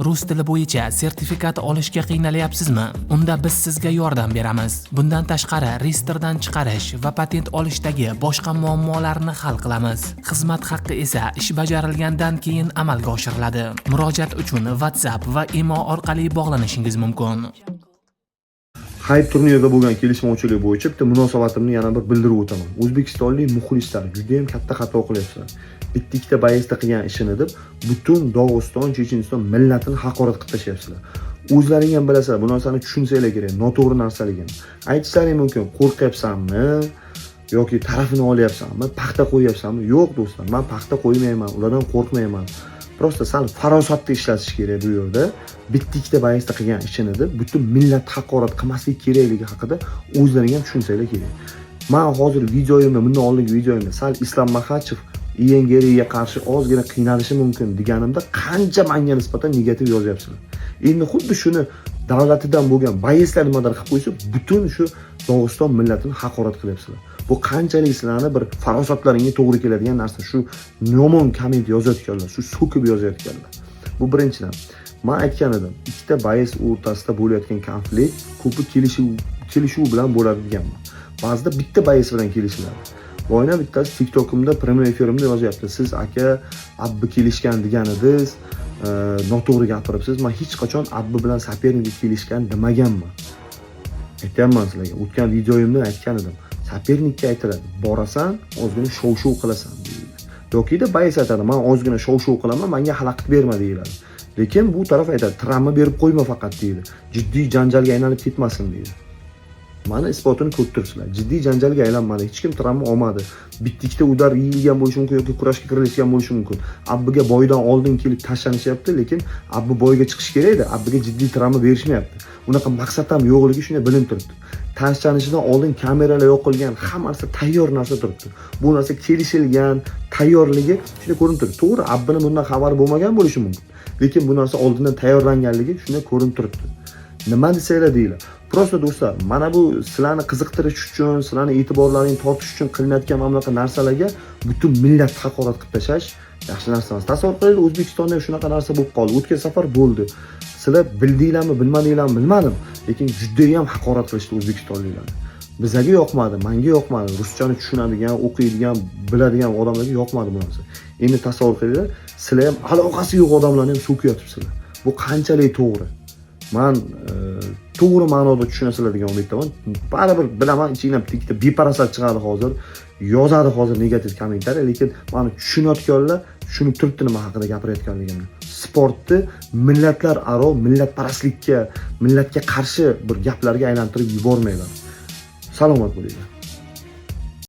Rus tili bo'yicha sertifikat olishga qiynalyapsizmi? Unda biz sizga yordam beramiz. Bundan tashqari, reyestrdan chiqarish va patent olishdagi boshqa muammolarni hal qilamiz. Xizmat haqqi esa ish bajarilgandan keyin amalga oshiriladi. Murojaat uchun WhatsApp va Imo orqali bog'lanishingiz mumkin. Hayp turnirida bo'lgan kelishmovchilik bo'yicha bitta munosabatimni yana bir bildirib o'taman. O'zbekistonlik muxlislar juda ham katta xato qilyapsizlar. Bitta ikkita боец da qilgan ishini deb butun Dog'iston, Checheniston millatini haqorat qilib tashlayapsizlar. O'zlaring ham bilasizlar, bu narsani tushunsanglar kerak, noto'g'ri narsaligini. Aytishlaring mumkin, qo'rqyapsanmi yoki tarafini olyapsanmi, paxta qo'yyapsanmi? Yo'q, do'stlar, man paxta qo'ymayman, ulardan qo'rqmayman. Просто sal farosatni ishlatish kerak bu yerda. Bitta ikkita боец da qilgan ishini deb butun millatni haqorat qilmaslik kerakligi haqida o'zlaring ham tushunsanglar kerak. Man hozir videoyimda, bundan oldingi videoyimda sal Islom Maxachev Ian Geriga qarshi ozgina qiynalishi mumkin deganimda qancha manga nisbatan negativ yozyapsizlar. Endi xuddi shuni davlatidan bo'lgan боец lar nimadir qilib qo'ysa, butun shu Dog'iston millatini haqorat qilyapsizlar. Bu qanchalik sizlarni bir farosatlaringga to'g'ri keladigan narsa, shu yomon komment yozayotganlar, shu so'kib yozayotganlar. Bu birinchidan. Man aytgan edim, ikkita боец o'rtasida bo'layotgan konflikt ko'pi kelishuv bilan bo'ladi deganman. Ba'zida bitta боец bilan kelishiladi. Boyna bittasi TikTokimda prямой efirimda yozyapti. Siz, aka, Abbi kelishgan degan edingiz, noto'g'ri gapiribsiz. Man hech qachon Abbi bilan соперник kelishgan demaganman. Aytyapman sizlarga, o'tgan videoyimda aytgan edim. Соперник ka aytiladi, borasan, ozgina shov-shuv qilasan deyiladi. Yokida боец aytadi, man ozgina shov-shuv qilaman, menga xalaqit berma deyiladi. Lekin bu taraf aytadi, travma berib qo'yma faqat deydi. Jiddiy janjalga aylanib ketmasin deydi. Mana isbotini ko'rib turibsizlar. Jiddiy janjalga aylanmadi, hech kim travma olmadi. Bitta ikkita удар yeyilgan bo'lishi mumkin yoki kurashga kirilishigan bo'lishi mumkin. Abbiga бой dan oldin kelib tashlanishyapti, lekin Abbi бой ga chiqishi kerak edi. Abbiga jiddiy travma berishmayapti. Unaqa maqsad ham yo'qligi shunday bilinib turibdi. Tashlanishidan oldin kameralar yoqilgan, hamma narsa tayyor narsa turibdi. Bu narsa kelishilgan, tayyorligi shunday ko'rinib turibdi. To'g'ri, Abbini bundan xabari bo'lmagan bo'lishi mumkin. Lekin bu narsa oldindan tayyorlanganligi shunday ko'rinib turibdi. Nima desanglar deylar. Просто, do'stlar, mana bu sizlarni qiziqtirish uchun, sizlarni e'tiborlaringni tortish uchun qilinayotgan mana bunaqa narsalarga butun millatni haqorat qilib tashlash yaxshi narsa emas. Tasavvur qilinglar, O'zbekistonda ham shunaqa narsa bo'lib qoldi. O'tgan safar bo'ldi. Sizlar bildinglarmi, bilmadinglarmi, bilmadim, lekin juda ham haqorat qilishdi o'zbekistonliklarni. Bizlarga yoqmadi, menga yoqmadi. Ruschani tushunadigan, o'qiydigan, biladigan odamlarga yoqmadi bu narsa. Endi tasavvur qilinglar, sizlar ham aloqasi yo'q odamlarni ham so'kayotibsizlar. Bu qanchalik to'g'ri? Man to'g'ri ma'noda tushunasizlar degan umiddaman. Baribir bilaman, ichingdan bitta ikkita beparasat chiqadi hozir, yozadi hozir negativ kommentariy, lekin mani tushunayotganlar tushunib turibdi nima haqida gapirayotganligimni. Sportni millatlar aro millatparastlikka, millatga qarshi bir gaplarga aylantirib yubormanglar. Salomat bo'linglar.